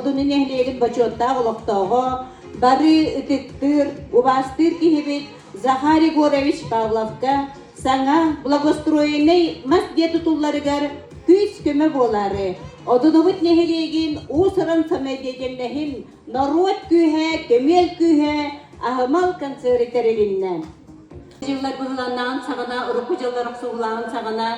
Одуну нэһилиэгин бочуоттаах олохтооҕо, бары ытыктыыр, убаастыыр киһибит Захар Егорович Павловка саҥа благоустроеннай мас дьиэ тутулларыгар күүс-көмө буолаары, Одунубут нэһилиэгин уус-уран самодеятельноһын норуот күүһэ, көмүөл күүһэ аһымал концеры тэрилиннэ. Дьыллар быһыланнаҕын саҕана, урукку дьыллар охсуһуулааҕын саҕана,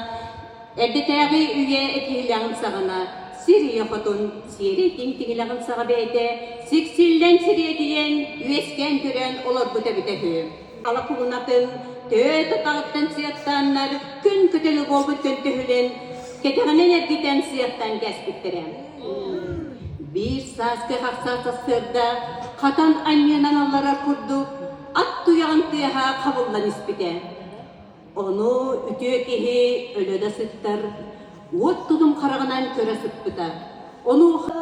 эрдэтээҕи үйэ этиһилэҕин саҕана, сир ийэ хотун сиэрэй тиҥ тиҥилэҕин саҕа бэйэтэ сиксиллэн сириэдийэн, үөскээн көрөн олорбут эбитэ үһү. Ала кулунатын төт атаҕыттан сыаттааннар күн көтөлө буолбут көнтөһүлэн кэтэҕинэн эргитэн сыаттаан кээспиттэрэ. Биир сааскы хахсаат сарсыарда хатан анньыынан алларар курдук ат туйаҕын тыаһа хабыллан испитэ. Ону үтүө киһи өлө да сыттар, уот тутум хараҕынан көрө сыппыта. Онуоха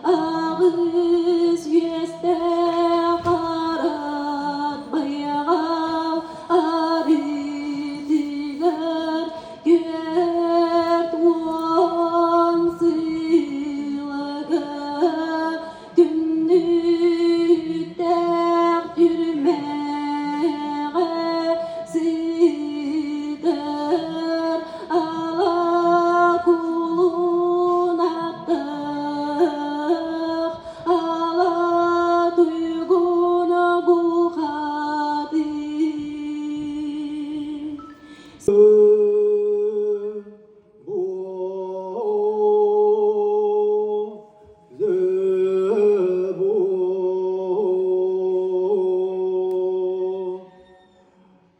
Аҕыс үөстээх арат байаҕал арыытыгар 40 сылга түннүктээх түрмэҕэ сытар ала кулун аттаах ала туйгун бухатыыр.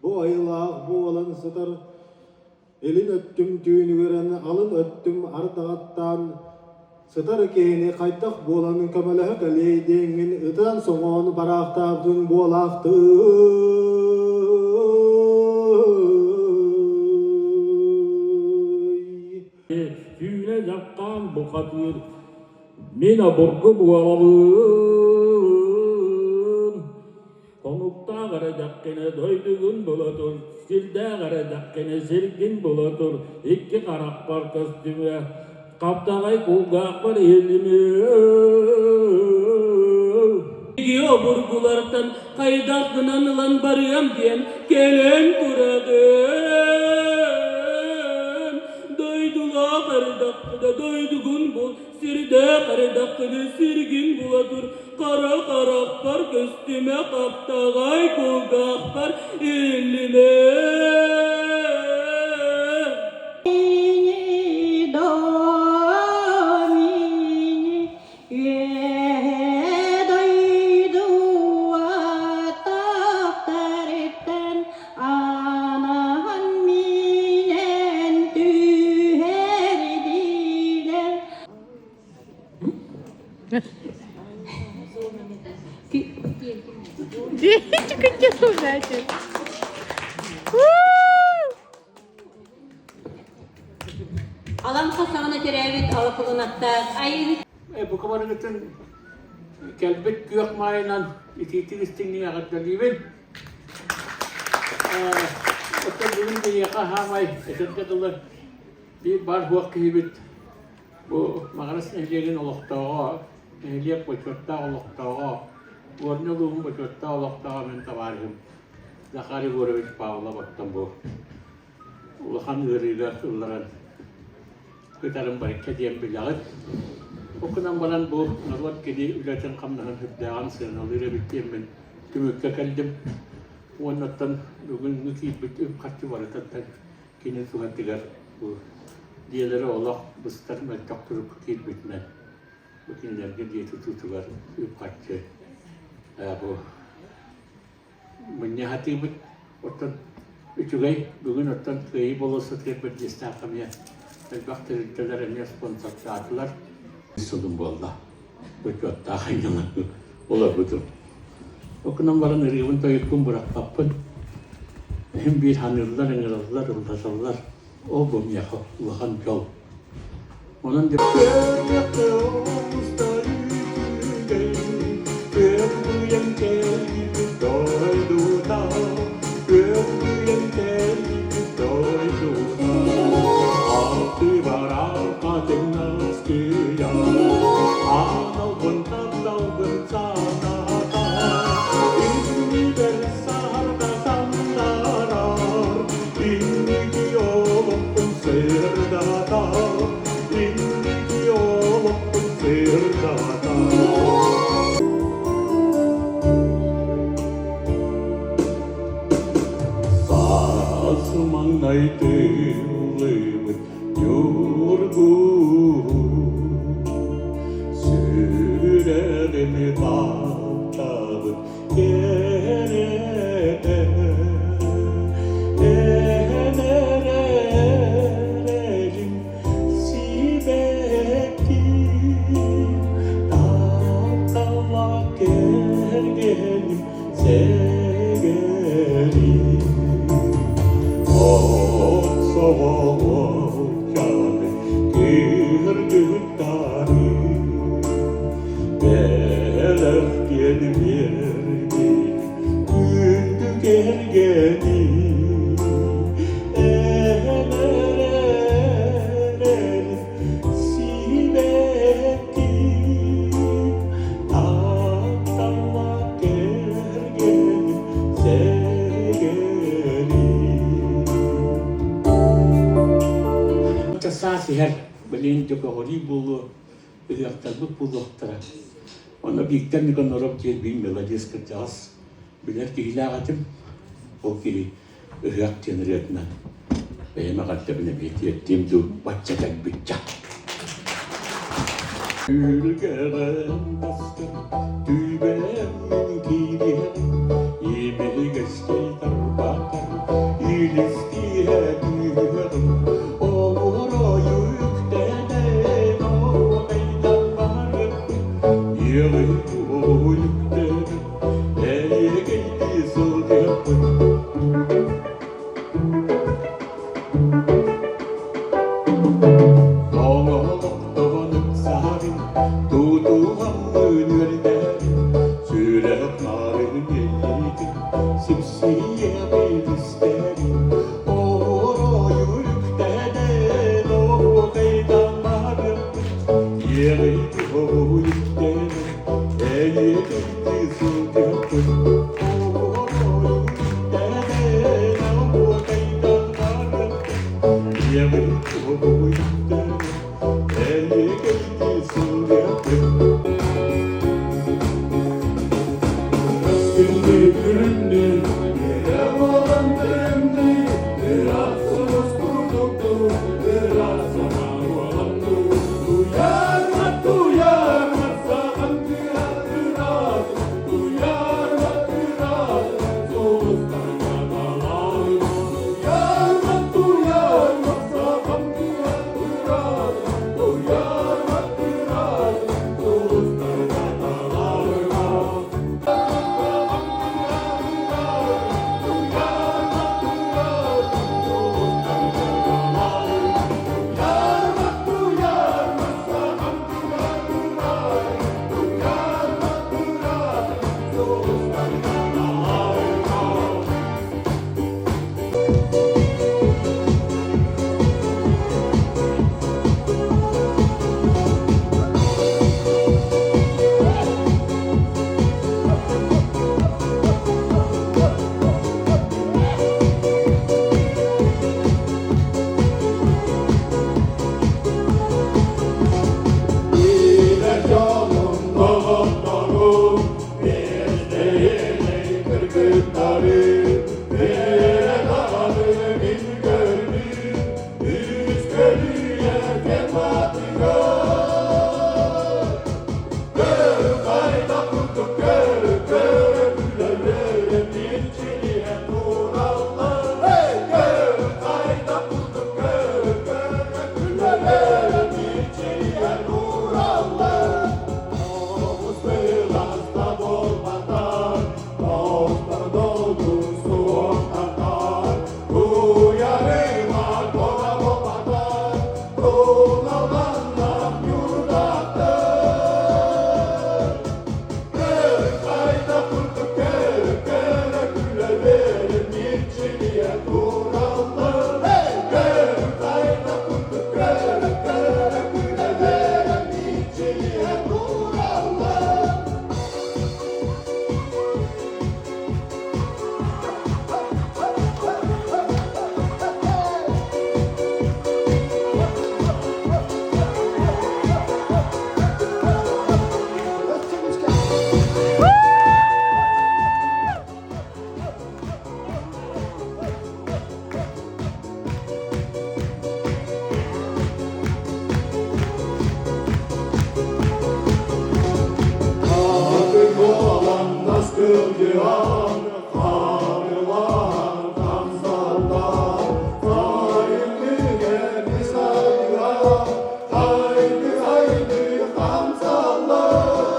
Бу айылаах буолан сытар илин өттүм түүнүгүрэн, алын өттүм ардаҕаттаан сытар киһини хайдах буолан көмөлөһө кэлиэй диэҥҥин ытан-соҥоон бараахтаабытыҥ буолаахтыы. Сүүнэ дьаххаан бухатыыр мин обургу буолабын. Хонуктаах эрэ дэххинэ дойдугун була тур, сирдээх эрэ дэххинэ сиргин була тур, икки харахпар көстүмэ, хаптаҕай кулгаахпар иһиллимэ. Обургулартан хайдах гынан ылан барыам диэн кэлэн турагын. Дойдулаах эрдэххинэ дойдугун бул, сирдээх эрдэххинэ сиргин була тур, хара харахпар көстүмэ, хаптаҕай кулгаахпар иһиллимэ. Үөһээ дойду атахтарыттан анаан минэн түһэрдилэр. Аламха саҕана төрөөбүт Алакулунаттаах Айыыһыт Бука барыгытын кэлбит күөх маайынан итиитик истиҥник эҕэрдэлиибин. Оттон бүгүн биһиэхэ хаамай этэргэ дылы биир баар буох киһибит бу Маҕарас нэһилиэгин олохтооҕо, нэһилиэк бочуоттаах олохтооҕо, Горнай улууһун бочуоттаах олохтооҕо мин табаарыһым Захар Егорович Павлов оттон бу улахан ыарыыга ылларан ытарын барыкка диэн билэҕит. Ол гынан баран бу норуот кини үлэтин-хамнаһын үрдээҕин сыаналыыр эбит диэммин түмүккэ кэллим. Уоннаттан бүгүҥҥү киирбит үп-харчы барытыттан кини туһатыгар бу дьиэлэрэ олох быстар мөлтөх турукка киирбитинэн бу кинилэргэ дьиэ тутуутугар үп-харчы бу Мунньаһатыыбыт оттон үчүгэй, бүгүн оттон Кыайыы болуоссатыгар Бэрдьиэстээх эмиэ элбэх тэрилтэлэр эмиэ спонсордаатылар. Сылым буолла. Бочуоттаах айнала олорбутум. Ол гынан баран ырыабын тойукпун бырахпаппын. Иһин биир ханыыллар, ыҥыраллар, ыллаталлар. Ол бу миэхэ улахан дьол. Онон Күөргүйэн кэлбит дойдута, Күөргүйэн кэлбит дойдута. Алтыбар алқа тыҥнаскыйа, Аналбын тапталбын саната, Иннибэр сарга сандарар, Инники олохпун сырдатар, Инники олохпун сырдатар. Саас маҥнай тыллыбыт ньургуһун, Сүрэҕим таптаабыт кэрэтэ. Эн эрэрим сибэкки, Тапталла кэргэним сэгэрим. От соболочаны кыргыттары, Бэлэхтиэн биэрбит күндү кэргэним. Эн эрэрим сибэкки, Тапталла кэргэним сэгэрим. Саас иһэр, билигин дьэ көҕүрүү буолуо, ыһыахтарбыт буолуохтара. Онно Виктор Никаноров диэн биир мелодист кырдьаҕас билэр киһилээх этим. Ол киһи ыһыах диэн ырыатынан бэйэм эҕэрдэбин эмиэ тиэрдиэм дуу, бачча кэлбиччэ. Үлгэҕэн бастар, түбэм мин киириэм, Имигэстэй тарбахтар, илистиһэ түһэҕим, Оҕоройу үктэнэн, оҕайдан барыппыт, Иэҕи үктэнэн, эйэгэйдии сылдьыахпыт. Оҥоһулуктаҕын ыксаһарын, тутуһаммын үөрдэрин, сүрэх нарын иэйиитин, сипсийэбин истэрин, оһуоройу үктэнэн, оһуокайдан барыппыт, иэҕийди үктэнэн, эйиэкэйдии сылдьыппыт, оһуоройу үктэнэн, оһуокайдан барыппыт, Күндү күрүндү, Yere olan döndü, Irak sonuç kurduktu, Irak sana olandı. Duyarma, duyarma, sağın Irak, duyarma, Irak, soğuzlarına dalarma. Duyarma, duyarma, sağın Irak, duyarma, Irak, soğuzlarına dalarma. Сылдьыһан, хаамылаһан, хамсаллаан, сайыҥҥы кэми сайыһан, хайды хайды хамсаллаан.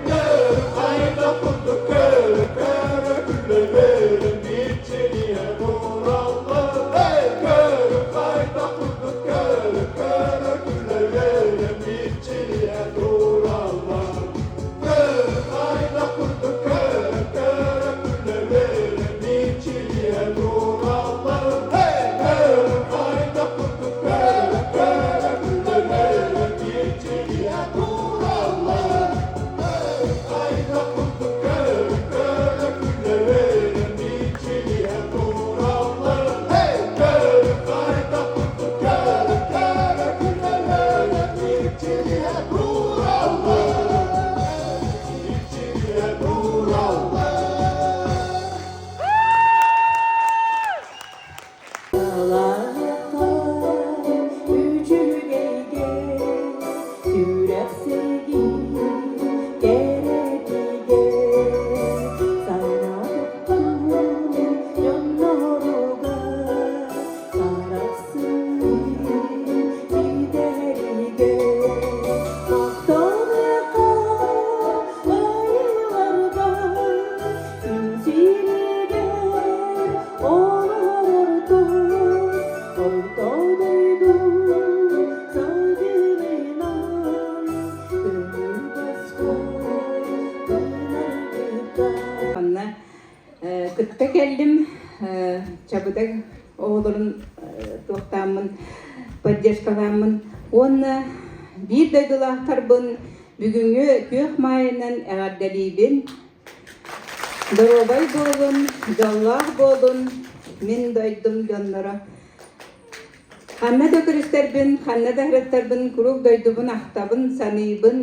Көр хайда курдук көр, көрө күлэ мичилийэ тураллар. Көр хайда курдук көр, көрө күлэ мичилийэ тураллар. Көр хайда курдук көр, көрө күлэ мичилийэ тураллар. Көр хайда курдук көр, көрө күлэ мичилийэ тураллар. Хайда курдук көр, көрө күлэ мичилийэ тураллар. Көр хайда курдук көр, көрө күлэ мичилийэ тураллар. Мичилийэ тураллар. Үчүгэйгэ сүрэх сэргиир кэрэтигэ санаатахпын дьонноругар харахсыыр кидэригэ махтаныахха айыларга күн сиригэр олорордор орто дойду сайдыынан көҥүл босхо Манна кытта кэллим Чабыдаг оҕолорун туохтааммын поддержкалааммын уонна биир дойдулаахтарбын бүгүҥҥү күөх маайынан эҕэрдэлиибин. Доруобай буолун, дьоллоох буолун, мин дойдум дьонноро. Ханна да көрүстэрбин, ханна да ыһыттарбын куруук дойдубун ахтабын, саныыбын.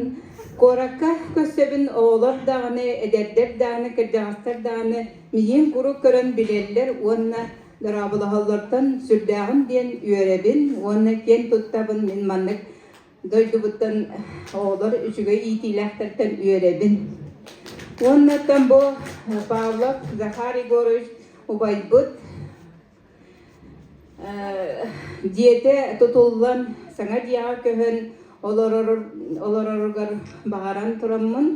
Куоракка көрсөбүн оҕолор даҕаны, эдэрдэр даҕаны, кырдьаҕастар даҕаны миигин куруук көрөн билэллэр уонна дорооболоһоллортон сүрдээҕин диэн үөрэбин уонна киэн туттабын мин маннык дойдубуттан оҕолор үчүгэй иитиилээхтэртэн үөрэбин. Уоннаттан бу Павлов Захар Егорович убайбыт дьиэтэ тутуллан саҥа дьиэҕэ көһөн олороругар баҕаран тураммын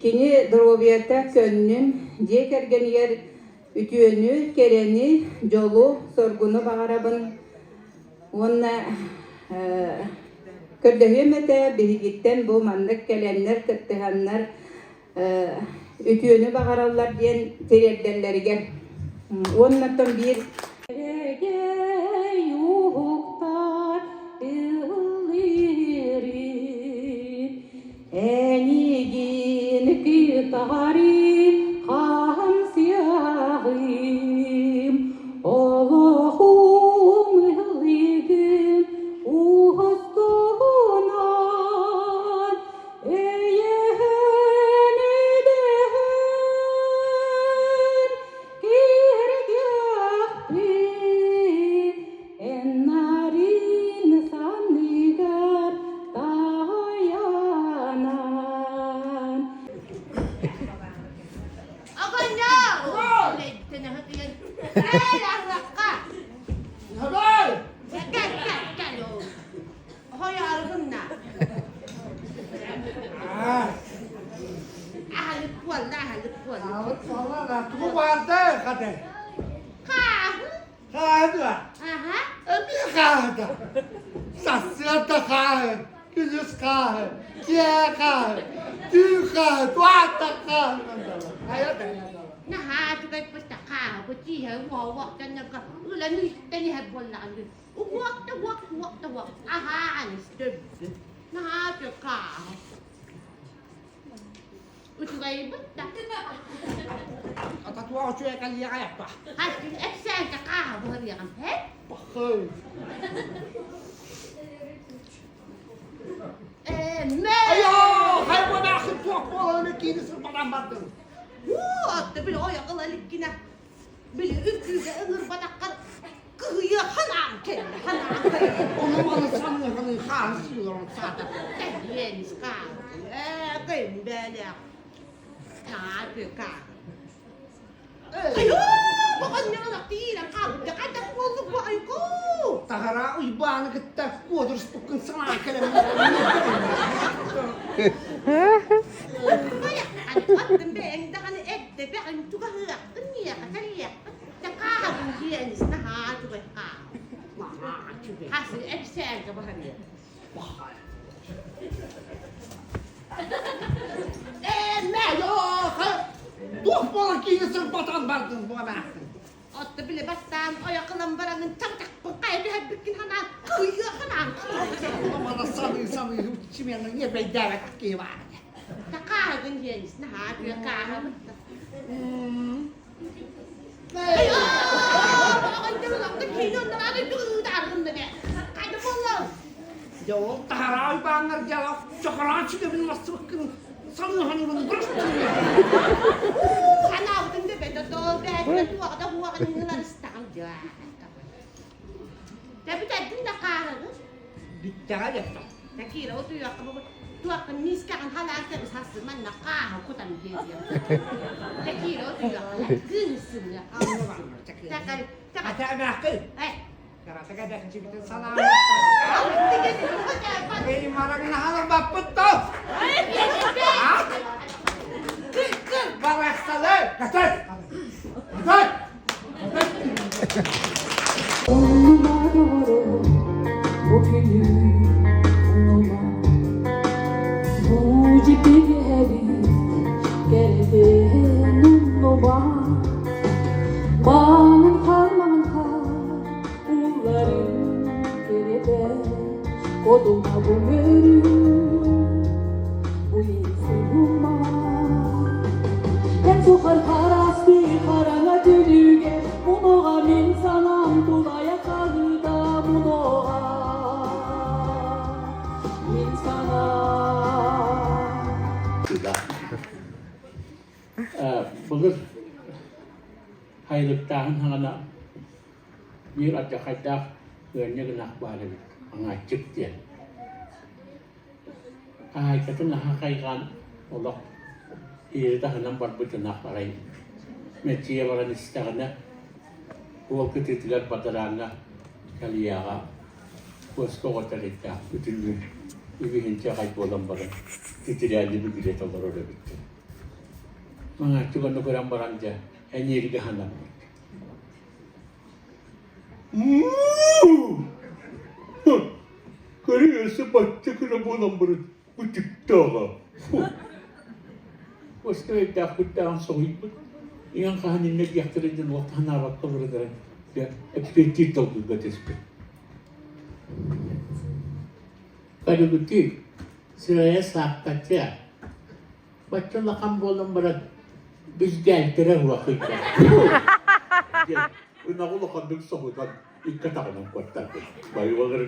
кини доруобуйата көннүн, дьиэ кэргэнигэр үтүөнү, кэрэни, дьолу, соргуну баҕарабын уонна көрдөһүөм этэ биһигиттэн бу маннык кэлэннэр кыттыһаннар үтүөнү баҕараллар диэн тириэрдэллэригэр. Уоннаттан биир Эрэгэй уһуктар ыллыырын, Энигин кытары хаамсыаҕым, Олоҕум ыллыгын уһустунан, Эйэһэн идэһэн киэргиэхпин, эн нарын санныгар тайанан. Оҕонньор! Кэл арыахха! Кэл, кэл, кэл! Хойооргунна. Аһалык буолла, аһалык буолла. Аһалык буолла, тугу баарда хата? Хааһы. Хааһы дуо? Аха. Эмиэ хааһыта. Сарсыарда хааһы, күнүс хааһы, киэһэ хааһы, түүн хааһы, туаата хааһы. Хайа да. Наһаа үчүгэй пыста хааһы, бу тииһэ уоҕа-уохтаннарга ылан истэн иһэр буоллаҕын Уох да уох, уох да уох, аһаан истэрбит. Наһаа чыкаа. Үчүгэйбит да. Ата туох үчүгэй кэлиэҕэ аппа. Хастын эпсээнкэ хааһа буһарыаҕым, һэ? Бахы. Ээ, мэ! Айоо, хайбанаахын туох буолан киини сырбатан бардым. Уу, атты били ойох ыла иликкинэ. Били үҥкүүгэ ыҥырбатаххар кыһыйа ханаан кэллэ, ханаан кэллэ. Ону маны саныы-саныы хаан сыыларын саата. Кэлиэн хаан. Ээ, ким бэлэх. Наһаа кааһы. Айуу, оҕонньорун тиирэн хаалбыт. Хайдах буоллук бу айку? Таһара Уйбааны кытта куодуруспуккун санаан кэлэн Аттым бэйэҥ даҕаны эрдэ бэҕин чугаһыаххын миэхэ кэлиэххин кааһабын диэн наһаа чугай хаа. Хасы эпсээнгэ баһарыа. Туох буолан киһини сырбатан бардын бу эмээхсин? Отто били бастаан ойох ылан бараҥын чаҥчахпын хайа түһэрбиккин ханаан кыйыа ханаан Мана саныы-саныы чимиэнэ ньиэрбэйдээбэт киһи баар этэ. Такааһыгын диэнис наһаа үтүө кааһабыт. Дьэ ол таһараа уйбааннар дьэ чохороон сүгэбин мастыбыккын саныы-саныыбын бырастыы. Ханаабытын да бэдэ доо бээтэ туоҕа да хуоҕаннылар истэҕин дьэ. Тэбитэрдин да хааһыгын. Бүттэҕэ дьэ. Такира утуйуохха бу туоххун миискэҕин халаан кэбис хассы манна хааһы кутан биэриэм. Такира утуйуохха кыыһысыныа. Ата эмээххин. Каратага бэхчибитин санаан. Эй мараҥнаһан баппыт то. Барахсалы. Катар. Катар. Onuma doğru bu günü unuma Bu cipi kereden unuma Маңын хаар, маңын хаар, ууларын керете Кодума бу өрүү, бу сугума Эн сухар харасты хараҥа түнүгэ Муноҕа мин санаам тулайа хаһыыта муноҕа мин санаам Былыр хайылыктааһын саҕана биир алдьархайдаах ыанньык ынах баар эбит, Аҥааччык диэн. Хаһаайкатын наһаа хайҕаан олох иэри таһынан барбыт ынах арай мэччийэ баран истэҕинэ уол кытыытыгар бадарааҥҥа калияҕа куоска оҕо тэрийдээх бүтүннүү үбүһүнчэ аҕай буолан баран титирээни бүгүрүтэ олорор эбиттэр. Маҥааччык онно көрөн баран дьэ эниэргэ санаммыт. Көрү өссө бачча кыра буолан баран ытыктааҕа. Куоска өйдөөхпүттээҕин соһуйбут. Ийэҥ хаһан иннэ диэхтэрэ диэн уол санаабакка олорон дьэ эппиэттиир толкуйга түспүт. Кадыгытыы сырайа сааппачча Бачча улахан буолан баран бизгээттэрэ суох ыйда. Диэн ынаҕы улаханнык соһутан икки атаҕынан куоттарбыт. Байылар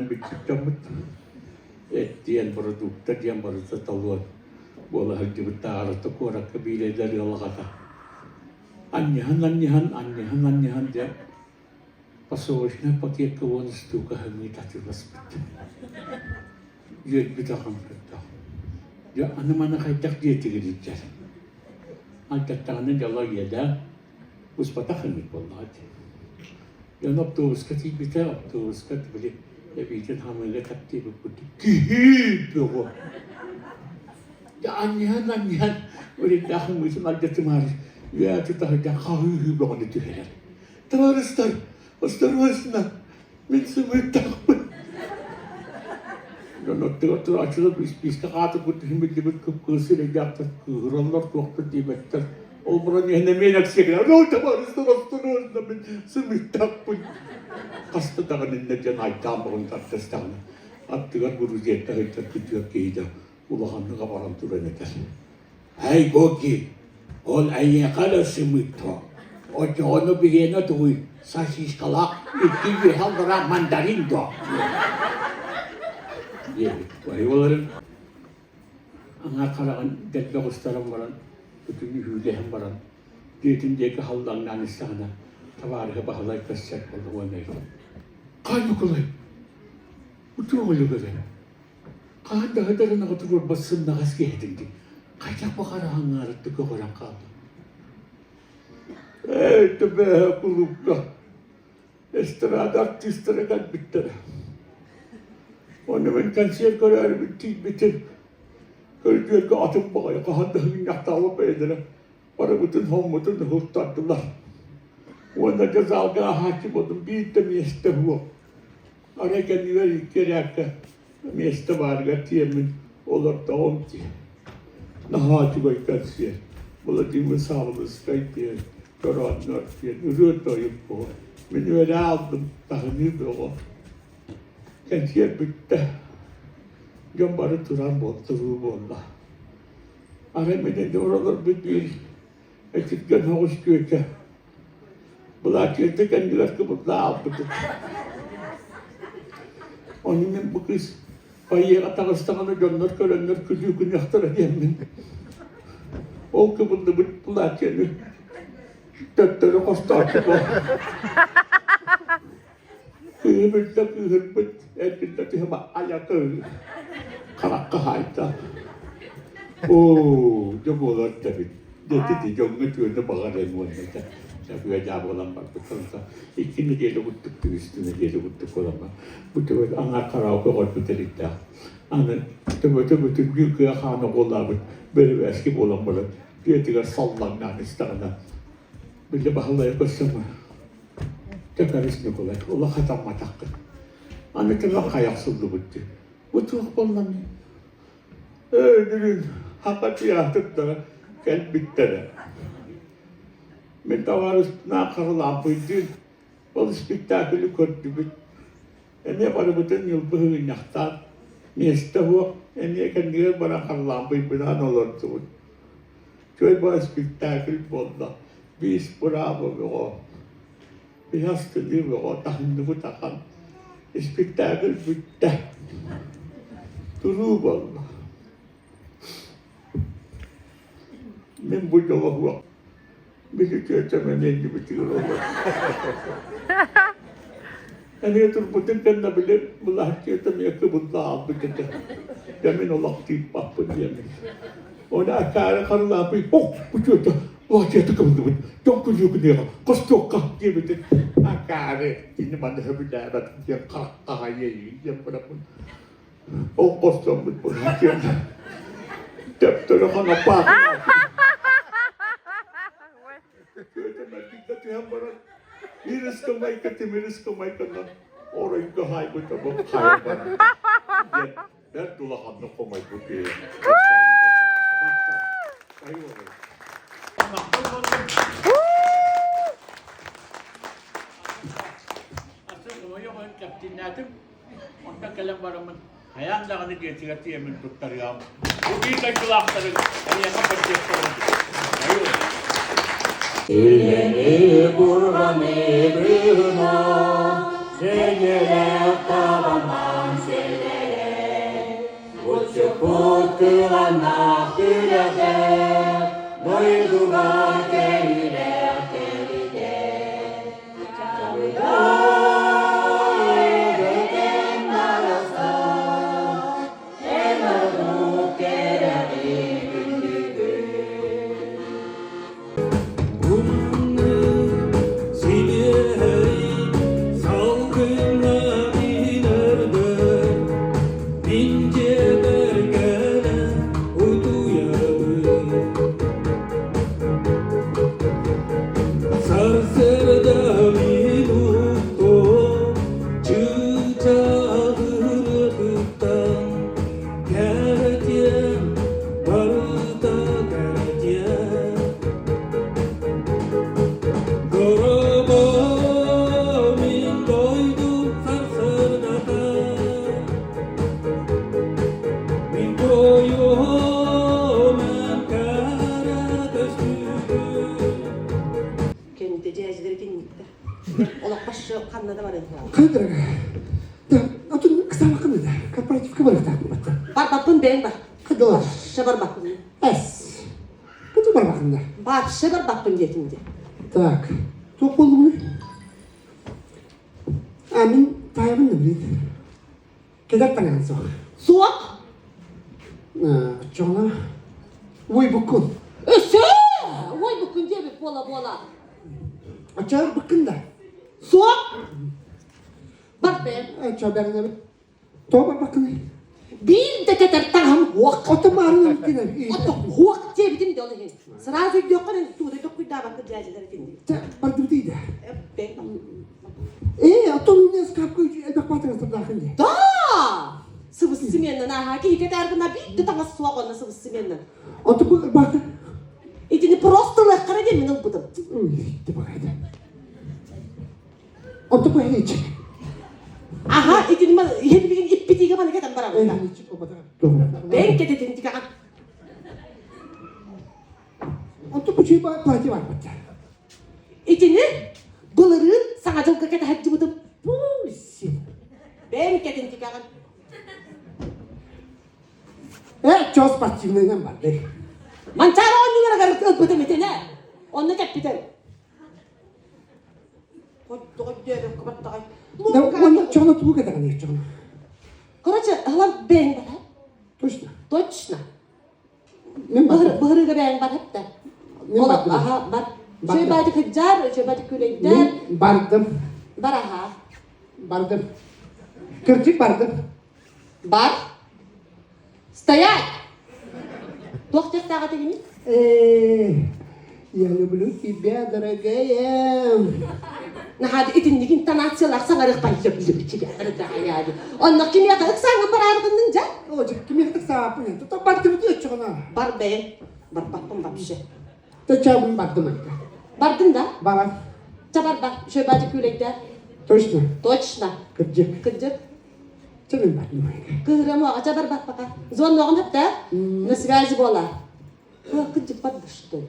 бүттүк дьоммут эт диэн бородуукта диэн барыта толуон буола сылдьыбыттааҕар куоракка биир эдэр ыал аҕата анньыһан анньыһан анньыһан анньыһан дьэ посылочнай пакекка уон устуука хымыы атыыласпыт. Үөрбүт ахан көрдөөх. Дьэ аны маны хайдах диэтигит илдьэр? Антаттаҕына дьоло иэдээн буспатах эмит буоллаҕа дии. Дьон оптуобуска тиийбитэ, оптуобуска били эбиитин хамыыга таптыыбыт курдук киһи бөҕө. Дьэ анньыһан анньыһан үрүндээх хымыытын алдьатымаары үөтү таһырдьа хаһыы бөҕөнү түһэрэр. Табаарыстар, осторожно, мин сымыыттаахпын. Дьон оттугар турааччылар испиискэ хаатырбыт иһин биллибит кып-кыыс сирэйдээхтэр кыыһыраллар, туохтар диэбэттэр. Ол баран иһэн эмиэ нэксиэкэлэр, ой, табаарыстар, осторожно, мин сымыыттаахпын. Хаста даҕаны иннэ диэн айдаан бөҕөнү тардыстаҕына, аттыгар грузияттан ыһыктар күтүөр киһитэ улаханнык абаран туран этэр. Эй, Гоги, ол эйиэхэ эрэ сымыыттоо. Оччоҕуна биһиэнэ тугуй, сосискалаах икки үөһэ аллараа мандарин дуо? Диэбит. Ойууларын аҥаар хараҕын дэлби оҕустаран баран, бүтүн үһүүлэһэн баран, дьиэтин диэки халлаҥнаан истэҕинэ, табаарыһа Баһылай көрсөр буолла уонна ыйытар. Хай Ньукулай, утуо үлүгэрэ. Хаһан да ыһытар ынаҕы туруорбат сымнаҕас киһи этиҥ дии. Хайдах бу хараҕыҥҥарытты көҕөрөн хаалла? Ээ, төбөһө кулуупка эстрада артыыстара кэлбиттэрэ. Ону мин кэнсиэр көрөөрүбүн тиийбитим. Көрдүөргэ атын баҕайы хаһан да ыһынньахтаабыт бэйэлэрэ барыбытын хоммутун уһуктардылар. Уонна дьэ залга аһааччы буоллум биир да миэстэ суох. Арай кэннигэр икки эрээккэ миэстэ баарыгар тиийэммин олордоҕум дии. Наһаа үчүгэй кэнсиэр. Владимир Саабылыскай диэн, Көрөөннөр диэн ырыа-тойук буол. Мин үөрэ аалдым, таһыныы бөҕө. Кэнсиэр бүттэ. Дьон бары туран буолтуруу буолла. Арай мин иннибэр олорбут биир этиргэн соҕус күөтэ Былаачыйата кэннигэр кыбылла аалбытым. Ону мин бу кыыс фойеҕа таҕыстаҕына дьоннор көрөннөр күлүү гыныахтара диэммин ол кыбыллыбыт былаачыйаны төттөрү хостооччу Кыыһым үрдэ кыыһырбыт, эргиллэ түһэм айакы харахха хаайда. Оо, дьэ буолар да эбит. Дьэ дьоҥҥо түөнү баҕар эн уонна да дьабыа дьаабылан барбыттан икки нэдиэлэ курдук түгүстү нэдиэлэ курдук буолан бу төбөт аҥаар караоке оҕорбут эрийдээх. Аны төбөтө бүтүннүү кыа хаана буолаабыт бөрүбээски буолан баран дьиэтигэр саллаҥнаан истэҕинэ Били Баһылайы көрсөммүн, Тэкэрис Ньукулай, улахан хатамматаххын. Аны кэлэн хайахсыллыбыт дии. Бу туох буоллаҥый? Ээ, бүгүн хака тыйаатырдара кэлбиттэрэ. Мин табаарыспынаан Харалаампыйдыын ол спектаклы көрдүбүт. Эмиэ барыбытын ньылбы ыгынньахтаан, миэстэ суох, эмиэ кэннигэр баран Харалаампыйбынаан олордубут. Чой баа спектакль буолла, биис быраабы бөҕө, биһас кыдыы бөҕө таһынныбыт ахан. Спектакль бүттэ. Туруу буолла. Мин бу дьоло суох. Били тетям эмиэ иннибитигэр олорор. Эмиэ турбутун кэннэ били былаһчыата эмиэ кыбылла аалбыт этэ. Дьэ мин олох тыыппаппын диэммин. Оны акаары харылаапый, ох, бу тетя, былаһчыата кыбыллыбыт, дьон күлүүкүнүөҕэ, хостуохха диэбитин акаары кини маны сөбүлээбэт диэн харахха иэйии диэн бараммын. Ол хостоммут былаһчыата. Төптөрү ханапаах. Көтө түһэн баран Ирыскамайка тимир ыскамайканан оройго хаайбыта бу хайа баран диэн бэрт улаханнык хомойбут киһи. Кэптиннээтим, онтон кэлэн бараммын Хайаан даҕаны дьиэтигэр тиийэммин туттарыам. Бу биир дойдулаахтарыҥ эйиэхэ поддержкаларын Үлэни бурҕаны быһына, Сэнэлээх табанан сэлэрэ, Уччуппут кыланнаах күрэхэ, Дойдуга кэлилээх кэлитэ. Сарсыарда мин уктуом, чыычааҕы ырыатыттан кэрэтиэм, барыта кэрэтиэм. Дорообо, мин дойдум сарсыардата, мин тойуом эн кэрэ көстүүгүн. Кэннитэ дьээдьилэр итинниктэр. Олоххо ханна да барыан Кыдырга. Да, отун кысаамакын да. Корпоративка барыктаах батта. Барбаппын бэйэҥ бар. Кыдылар. Вообще барбаппын. Эс. Кыды барбакын да. Вообще барбаппын диэтим де. Так. Туох болдугуну? А мин таайбын да билин. Кедер таҥаһын суох. Суох. Оччоҕуна. Уойбуккун. Өссө! Уойбуккун диэбит буола-буола. Оччоҕор быккын да? Суох! Бар бэйэм. Оччо бэрнэбит. Тоҕо барбаккыный? Биир да кэтэр таҥаһым уох. Отон маарын өлүккүн Ото уох диэбитим да ол иһин. Сразу өйдүөххүн тууда токкуйдаабакка дьээдьэлэр итинник. Чэ, бардыбыт да. Бэйэм. Ээ, оттон үнэ скапка элбэх баатыҥа турдаахын дии. Да! Сыбыс-сымыаннан ааһа киһи кэтээр гына биир да таҥас суох онно сыбыс-сымыаннан. Оту бу ырбаата. Итини просто ылыаххара диэн мин ылбытым. Ой, багайда. Оту бу хеничик. Аха, итини ма иһин иппитиге маны кетен барабын да. Бен кететин тикаҕа. Оту бу чуйба платье бар бачча. Итини былырыын саҥа дьылга кэтэһэрдьибытым. Бэйэм кэтин тикэҕин. Э, чос спортивныйынан барды. Манчаары оонньууларыгар ылбытым итинэ. Онно кэппитим. Уонна чоҕуна тугу кэтэҕиний чоҕуна? Короче, ылан бэйэҥ бар. Точно. Точно. Мен бардым. Быһырыыга бэйэҥ бар да. Мен бардым. Аха, бар. Чөй кыджар, чөй күлэйдэр. Мен бардым. Бар аха. Бардым. Кырдьык бардым. Бар. Стоять! Туох диэхтээҕэ этигиний? Э, я люблю тебя, дорогая. Наһаа итинник интонациялаах саҥарыахпай люблю тебя, дорогая. Онно кимиэхэ ыксааҥҥын барааргынныҥ дьэ? О, кимиэхэ ыксааппын. Тута бардыбыт өччөҕүнэ. Бар бэйэҥ. Барбаппын вообще. Төчөбүн бардым айта. Бардын да? Баран. Ча барба. Шөбәдик күлэйдэ. Точно. Точно. Кырдьык. Кырдьык. Чэ бардым айта. Кыһырамуаҕа ча барбат пока. Звонноҕун хөптө. На связи буола. Кырдьык барды что ли?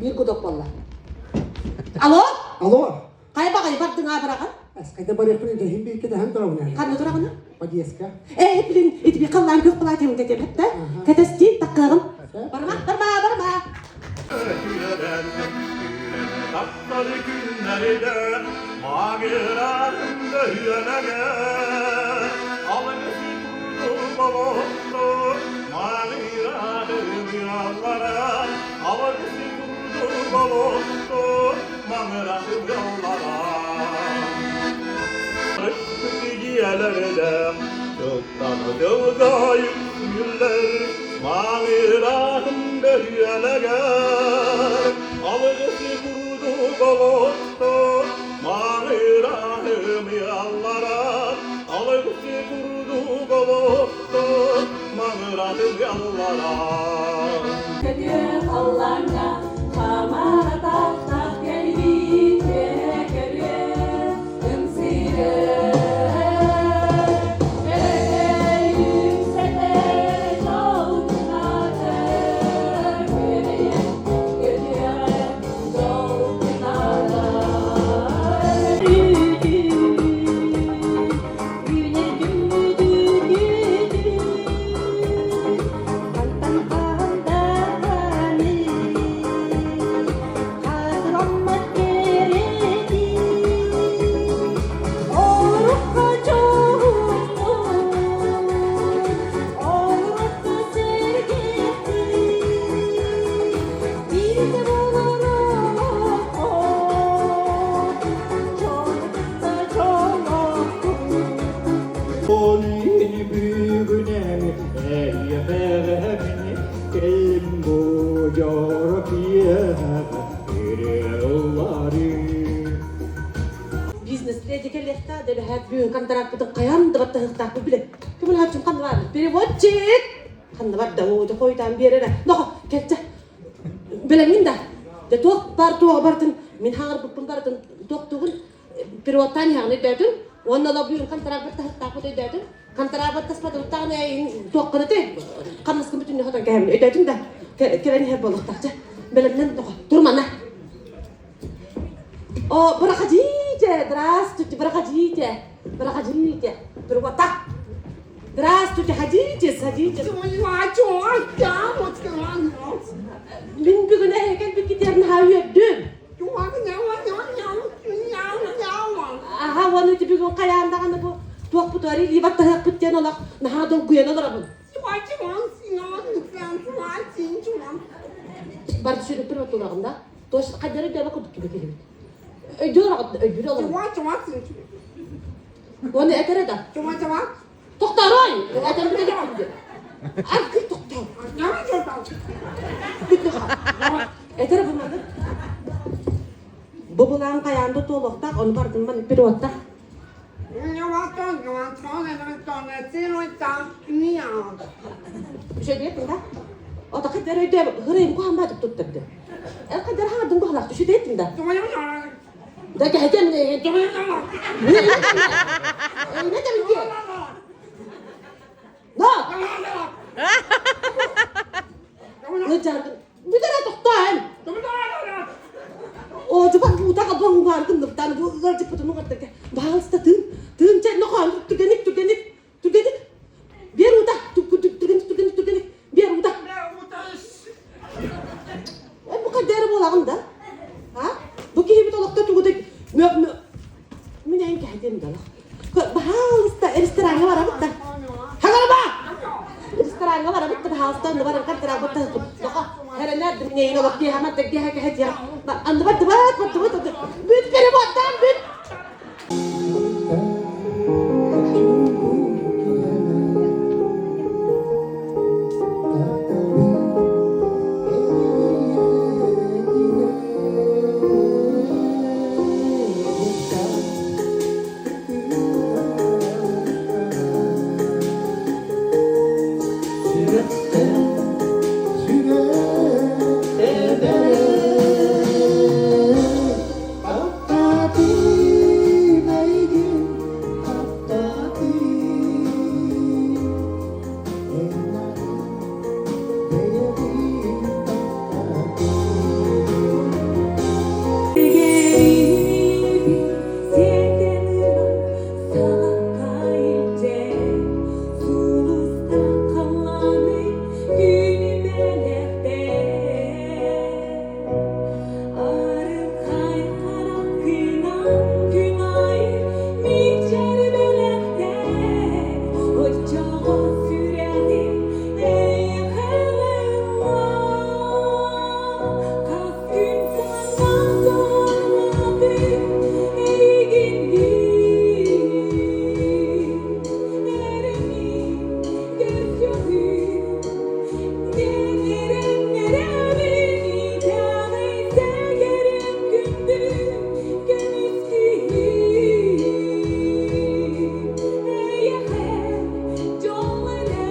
Биир гудок буолла. Алло? Алло. Хайа баҕайы бардыҥ аабыраҕын? Эскайда барыахпын идэһин бииргэ дэһэн турабын. Ханна тураҕын? Подъездка. Ээ, блин, итби халлаан күөх платьем кэтиэм да? Кэтэстии, таккыаҕым. Барма, барма, барма. Тапталы күннэрде Маңыратын дөйөлөге Алгысы турду болотто Маңыратын яллара Алгысы турду болотто Маңыратын яллара Дьиэлэрдэ Тылтан тылга үҥкүүлэр Маңыратын бөһүөлэгэр Алгысы курдук олотто Маңырахым яллара Алгысы курдук олотто Маңырахым яллара Көтүө халлааҥҥа хамара тахтах кэлбит көрүө ымсыыры Өрөгөйүм сэтэ дьол кынаты күөрэйэ көтүөҕэ дьол кыната Үүнэр күммүт үүнүүтүн Хантан хаандааны хаатыламмат кэрэтин Оорукка дьоһуннун, оорукка сэргэхтин Биирдэ буолар олоххо дьону кытта дьоллооххун. Олини бүгүнэми эйэфэҕэһэбини кэллим бу дьоро киэһэҕэ ырыаллары Бизнес-леди кэлиэхтэ, дэбэһээт бүгүн контракпытын хайаан да баттаһыахтаахпыт билэ. Көмөлөһөөччүм ханна баар? Переводчик! Ханна барда? Оо, дьэ хойутаан биэрэрэ. Нохо, кэлчэ. Билэҥҥин да? Дьэ туох баар туоҕа барытын, мин хаҥарбыппын барытын туохтуугун переводтаан иһэҕин өйдөөтүн. Уонна ола бүгүн контракт баттаһыахтаахпыт өйдөөтүн. Контракт баттаспатыбыттаҕына туоххун этэй? Хамнаскын бүтүннүү хотон кэһэмин өйдөөтүн да? Кэлэн иһэр буолуохтаах. Чэ, бэлэмнэн нохо, тур манна. О, проходите, здравствуйте, проходите, проходите. Вот так. Здравствуйте, ходите, садитесь. Мин бүгүн эһэкэн бүккитерин ха үөрдүм. Аха уонна ити бүгүн хайаан даҕаны бу туохпутугар илии баттаһыахпыт диэн олох наһаа долгуйан олоробун. Бар сүрүппүн отулаҕын да. Тош хадары дэбэ курдук киһи киһибит. Өйдүүр олоҕун, өйдүүр олоҕун. Уонна этэрэ да. Тохтоорой! Этэн бүтэ Аргы тохтоо. Этэр бу маннык. Бу былаан хайаан да туолуохтаах, ону бардым ман пилоттах. Үшөдиэттин да? Ото хаддар өйдө хырыйым куһан баатык туттарды. Эр хаддар хаҥардым куһалаах түшүдиэттин да? Да кэһэтем Не Но! Бүтэрэ тохтоон! Оожубат буута қалбан уҥааргын ныбтаан бу ыалдьыппытын уҥартарга баалыста тыын тыын чэ нохоон түргэнник түргэнник түргэнник биэр уута түргэнник түргэнник түргэнник биэр уута бу хайдары буолаҕын да а бу киһибит олохто тугу да мин эн кэһэтиэм да олох Баһаалыста, рестораҥҥа барабыт да. Хагарба! Рестораҥҥа барабыт да, баһаалыста, онно баран контракт таһыппыт. Тоҕо? Эрэнэр дымнейин олох киэһэ мантан киэһэ кэһэ диэх. Анныбар дыбат, бардыбыт, бүт переводтаан бүт! Сүрэхтэн сүрэх тэбэр Таптаатым эйигин, таптаатым Эн бэйэбин таптаатым Сиэтэн ылан салакка илдьэн, сулуста халлааны түүнү бэлэхтээн. Арылхай хараххынан күн аайы мичээр бэлэхтээн, оччоҕо сүрэҕим эйиэхэ Хас күн санаатым эйигин эрэниим көрсөһүү диэн эрэннэрэбин итэҕэй сэгэрим күндү көмүс киһи эйиэхэ дьол эрэ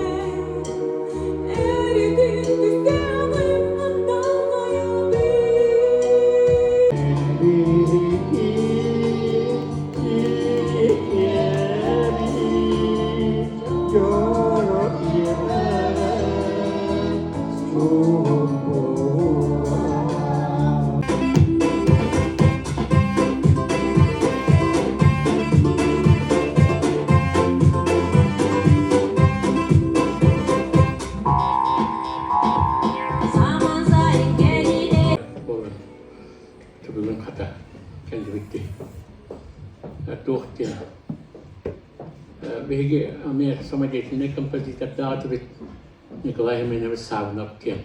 Бүгүн хата кэллибит дии. Туох диэн биһиги эмиэ самодеятельнай композитордаах этибит Николай Семенович Саввинов диэн.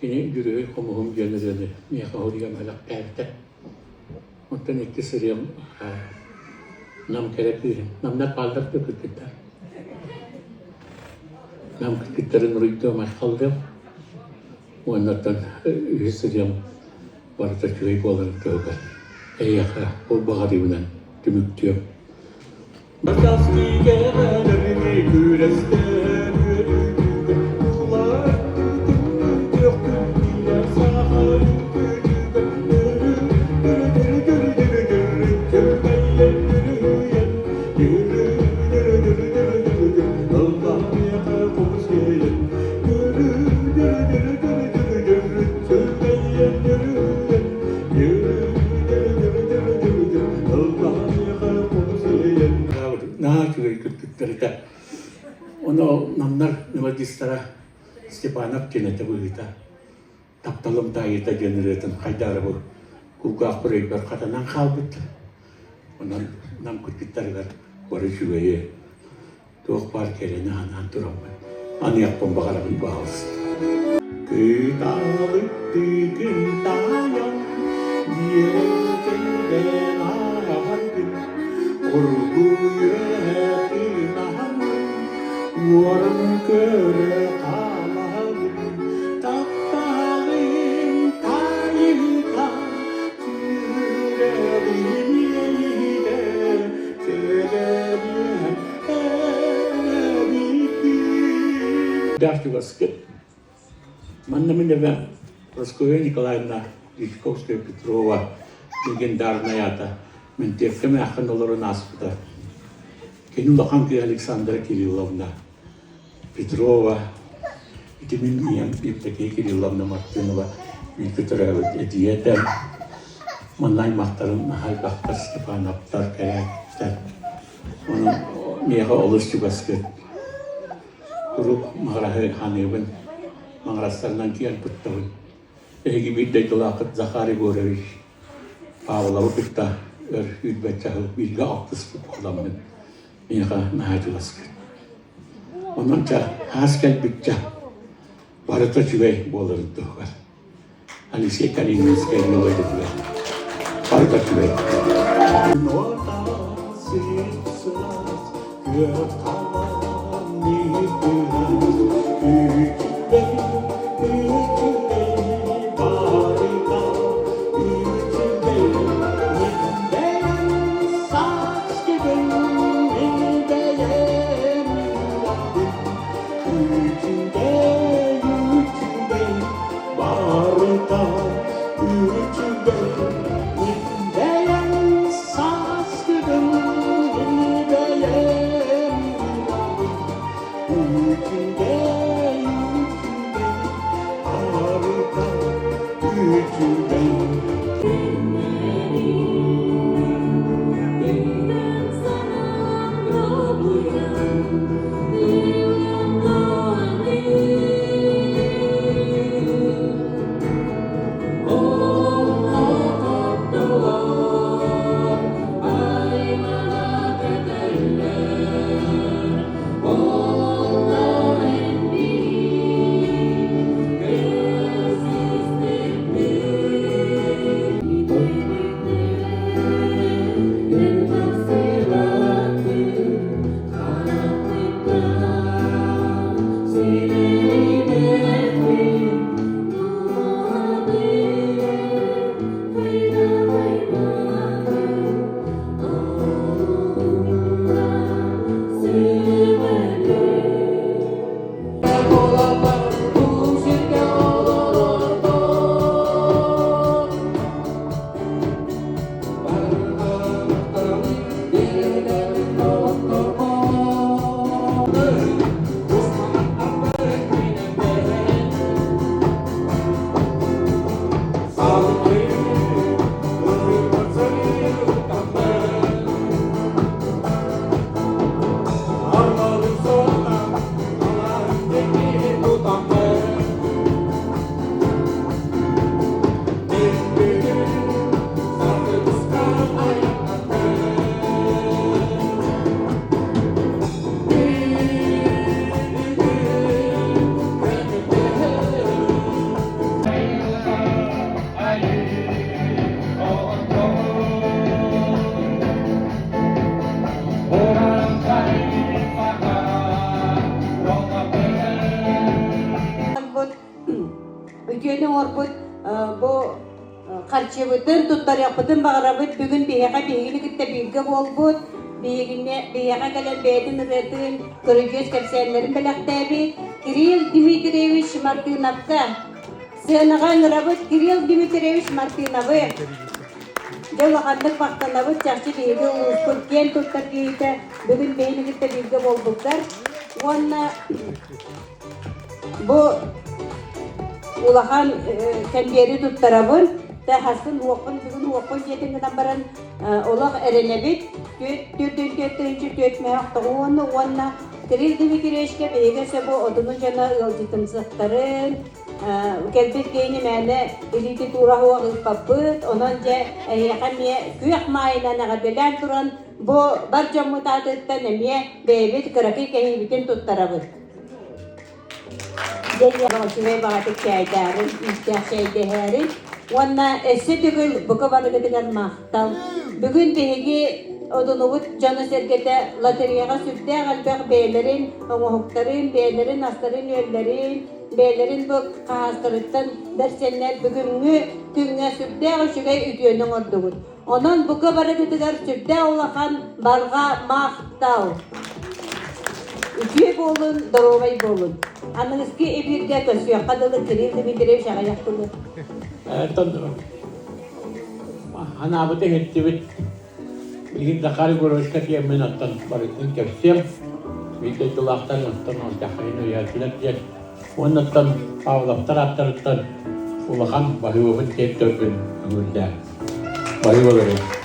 Кини Дьүрүһүй хомуһум диэн ырыаны миэхэ уһуйан бэлэхтээбитэ. Оттон иккис ырыам Нам кэрэ кыыһын. Намнар бааллар да кыргыттар. Нам кыргыттарын уруйдуом, айхаллыам. Уонна оттон үһүс ырыам барыта үчүгэй буоларын туһугар эйиэхэ ол баҕарыыбынан түмүктүөм. Наһаа үчүгэй кыргыттар этэ. Ону намнар мелодистара Степанов диэн этэ быһыыта. Тапталым таайыыта диэн ырыатын хайдаары бу кулгаахпар өйбөр хатанан хаалбыт. Онон Нам кыргыттарыгар бары үчүгэйи, туох баар кэрэни анаан тураммын аныахпын баҕарабын баҕалыста. Кыталыктыы күн таайан, биэрэн кэлэн ааһаргын, оргууй үөһэ тыынаһаммын, уоран көрө хаалаһабын, тапталым таайыыта, сүрэҕим иэйиитэ, сэрэбиэм Даах чугаскыт. Манна мин эбэм Прасковья Николаевна Дьячковская-Петрова легендарнай аата Мэнтиэккэ мээххин олорон ааспыта. Кини улахан кыыһа Александра Кирилловна Петрова, ити мин ийэм Евдокия Кирилловна Мартынова бииргэ төрөөбүт эдьиийэ этэ. Манна аймахтарым Хайбахтар, Степановтар, Кэрээттэр. Онон миэхэ олус чугаскыт. Куруук Маҕараһы ханыыбын, Маҕарастарынан киэн туттабын. Эһиги биир дойдулааххыт Захар Егорович Павловы кытта өр сүүрбэччэ сыл бииргэ алтыспыт буоламмын миэхэ наһаа чугаскыт. Онон чэ, хаас кэлбиччэ барыта үчүгэй буоларын туһугар. Алексей Калининскай мелодиятыгар барыта үчүгэй. Барыта үчүгэй, бэйэм сааскыбын бэйэм Үчүгэй, үчүгэй, барыта үчүгэй. Үтүөнү оҥорбут бу харчыбытын туттарыахпытын баҕарабыт. Бүгүн биһиэхэ биһигини кытта бииргэ буолбут, биһигини биһиэхэ кэлэн бэйэтин ырыатын, көрүдьүөс кэпсээннэрин бэлэхтээбит Кирилл Дмитриевич Мартыновка сыанаҕа ыҥырабыт Кирилл Дмитриевич Мартыновы. Дьэ улаханнык махтанабыт чахчы биһиги улууспут киэн туттар киһитэ бүгүн биһигини кытта бииргэ буолбуттар. Уонна Бу улахан кэмбиэри туттарабын. Тэхасын уоппун бүгүн уоппун диэтин гынан баран олох эрэнэбит. 444 мөһөх тоҕуону уонна Кирилл Дмитриевичка биһиги сөбү одуну дьоно ыалдьытымсыктарын. Кэлбит киһини мээнэ илиити туура суох ыыппаппыт. Онон дьэ эһиэхэ эмиэ күөх маайынан эҕэрдэлээн туран бу бар дьоммут аатыттан эмиэ бэйэбит кыракый кэһиибитин туттарабыт. Дьэ үчүгэй баҕатык чээйдээҕин, үүттээх чэйдэһээрин уонна өссө төгүл бука барыгытыгар махтал. Бүгүн биһиги Одунубут дьоно-сэргэтэ лотереяҕа сүрдээх элбэх бэйэлэрин оҥоһуктарын, бэйэлэрин астарын-үөллэрин, бэйэлэрин бу хаһаастарыттан бэрсэннэр бүгүҥҥү күҥҥэ сүрдээх үчүгэй үтүөнү оҥордугут. Онон бука барыгытыгар сүрдээх улахан барҕа махтал! Үтүө буолун, доруобай буолун. Аныгыскы эбииргэ көрсүөххэ дылы Кирилл Дмитриевич аҕыйах тылы. Анаабыты иһиттибит. Билигин Захар Егоровичка тиэммин оттон барытын кэпсиэм. Биир дойдулаахтар оттон алдьархайын өйөөтүлэр диэн. Уонна оттон Павловтар ааттарыттан улахан баһыыбабын тиэрдэрбин көҥүллээн. Баһыыба берем.